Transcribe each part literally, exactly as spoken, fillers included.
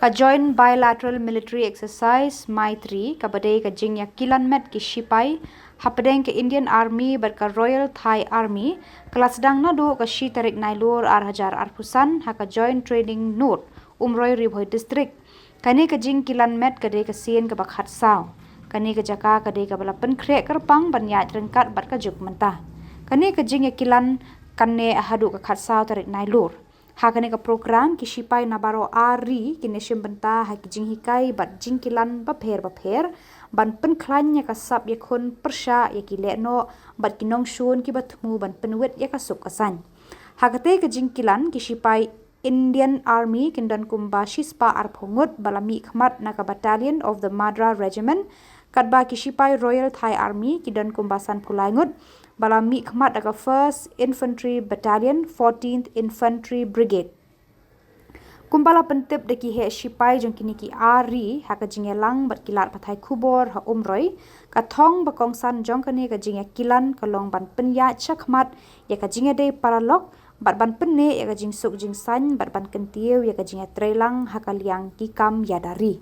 Ka Joint Bilateral Military Exercise Maitri, kaba dei ka jingïakilan met ki shipai hapdeng ka Indian Army bad ka Royal Thai Army, ka la sdang naduh ka shi tarik Nailur ar hajar arphew san ha ka Joint Training Node, Umroi, Ri Bhoi District. Kane ka jingkilan met ka dei ka sien kaba khatsaw. Kane ka jaka ka dei kaba la pynkhreh kyrpang ban ïaid ryngkat bad ka juk mynta. Kane ka jingïakilan kan neh haduh ka khatsaw tarik Nailur. Ha kane ka program, ki shipai na baroh ar ri kin ïashim bynta ha ki jinghikai bad jingkilan bapher bapher ban pynkhlaiñ ïa ka sap ïakhun pyrshah ïa ki lehnoh bad ki nongshun kiba thmu ban pynwit ïa ka suk ka saiñ. Ha katei ka jingkilan, ki shipai Indian Army kin don kumba shispah arphew ngut ba la mihkhmat na ka Battalion of the Madras Regiment, katba ki shipai Royal Thai Army ki don kumba sanphew lai ngut ba la mihkhmat da ka First Infantry Battalion, fourteenth Infantry Brigade. Kumba la pyntip da ki heh shipai jong kine ki ar ri ha ka jingïalang bad ki lad pathai khubor ha Umroi, ka thong ba kongsan jong kane ka jingïakilan ka long ban pynïaid shakhmat ïa ka jingïadei paralok bad ban pynneh ïa ka jingsuk jingsaiñ bad ban kyntiew ïa ka jingïatreilang ha ka liang ki kam ïada ri.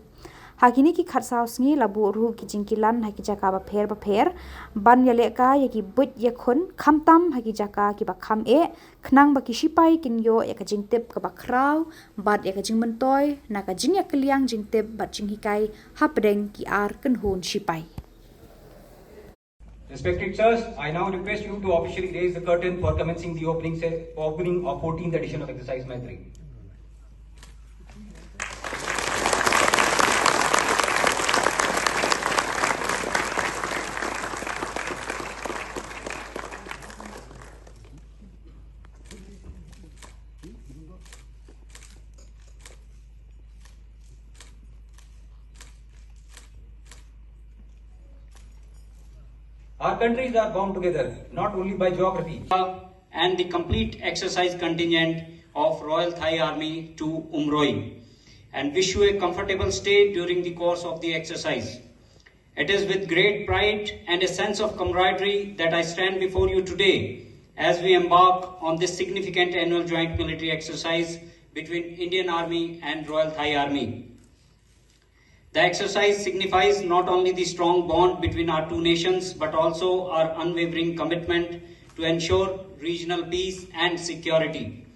Ha kine ki khatsaw sngi la buh ruh ki jingkilan ha ki jaka bapher bapher ban ïalehkai ïa ki buit ïakhun, khamtam ha ki jaka kiba kham eh, khnang ba ki shipai kin ïoh ïa ka jingtip kaba khraw bad ïa ka jingmyntoi na ka jingïakylliang jingtip bad jinghikai hapdeng ki ar kynhun shipai. Respected sirs, I now request you to officially raise the curtain for commencing the opening, se- opening of fourteenth edition of Exercise Maitri. Our countries are bound together not only by geography and the complete exercise contingent of Royal Thai Army to Umroi, and wish you a comfortable stay during the course of the exercise. It is with great pride and a sense of camaraderie that I stand before you today as we embark on this significant annual joint military exercise between Indian Army and Royal Thai Army. The exercise signifies not only the strong bond between our two nations, but also our unwavering commitment to ensure regional peace and security.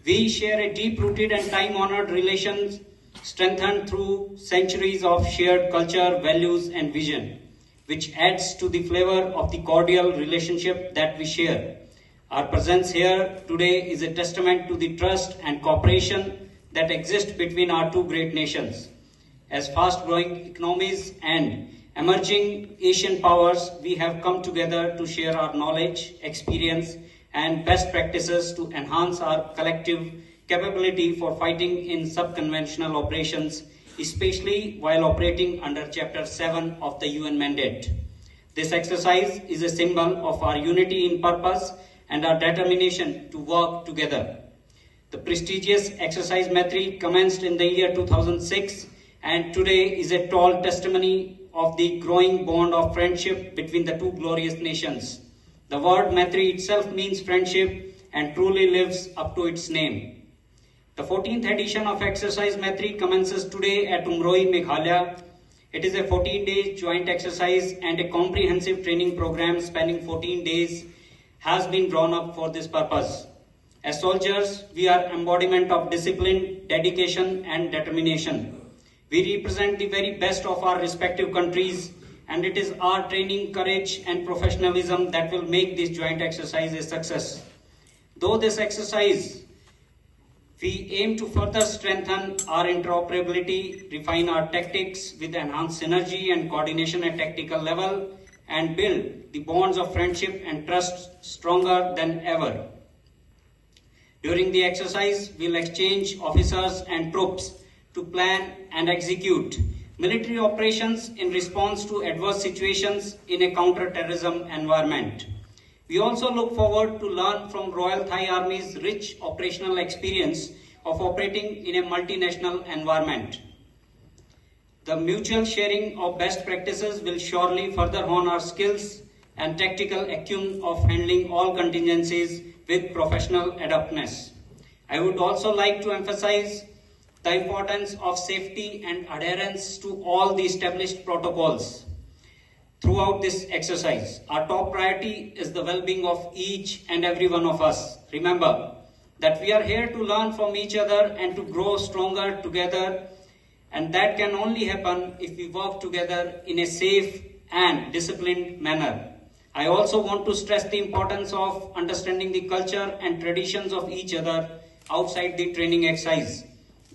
We share a deep-rooted and time-honored relation strengthened through centuries of shared culture, values, and vision, which adds to the flavor of the cordial relationship that we share. Our presence here today is a testament to the trust and cooperation that exist between our two great nations. As fast-growing economies and emerging Asian powers, we have come together to share our knowledge, experience, and best practices to enhance our collective capability for fighting in subconventional operations, especially while operating under Chapter seven of the U N mandate. This exercise is a symbol of our unity in purpose and our determination to work together. The prestigious exercise Maitri commenced in the year two thousand six and today is a tall testimony of the growing bond of friendship between the two glorious nations. The word Maitri itself means friendship and truly lives up to its name. The fourteenth edition of Exercise Maitri commences today at Umroi, Meghalaya. It is a fourteen-day joint exercise and a comprehensive training program spanning fourteen days has been drawn up for this purpose. As soldiers, we are embodiment of discipline, dedication, and determination. We represent the very best of our respective countries, and it is our training, courage, and professionalism that will make this joint exercise a success. Though this exercise, we aim to further strengthen our interoperability, refine our tactics with enhanced synergy and coordination at tactical level, and build the bonds of friendship and trust stronger than ever. During the exercise, we'll exchange officers and troops to plan and execute military operations in response to adverse situations in a counter-terrorism environment. We also look forward to learn from Royal Thai Army's rich operational experience of operating in a multinational environment. The mutual sharing of best practices will surely further hone our skills and tactical acumen of handling all contingencies with professional adeptness. I would also like to emphasize The importance of safety and adherence to all the established protocols throughout this exercise. Our top priority is the well-being of each and every one of us. Remember that we are here to learn from each other and to grow stronger together, and that can only happen if we work together in a safe and disciplined manner. I also want to stress the importance of understanding the culture and traditions of each other outside the training exercise.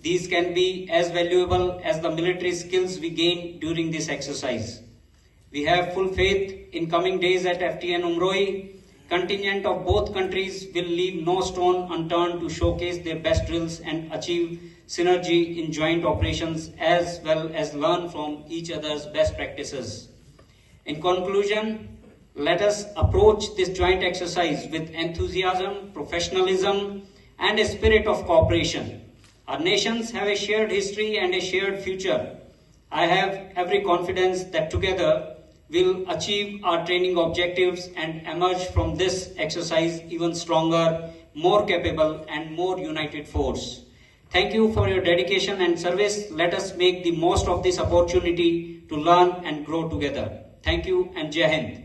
These can be as valuable as the military skills we gain during this exercise. We have full faith in coming days at F T N Umroi. Contingent of both countries will leave no stone unturned to showcase their best drills and achieve synergy in joint operations, as well as learn from each other's best practices. In conclusion, let us approach this joint exercise with enthusiasm, professionalism, and a spirit of cooperation. Our nations have a shared history and a shared future. I have every confidence that together we'll achieve our training objectives and emerge from this exercise even stronger, more capable, and more united force. Thank you for your dedication and service. Let us make the most of this opportunity to learn and grow together. Thank you and Jai Hind.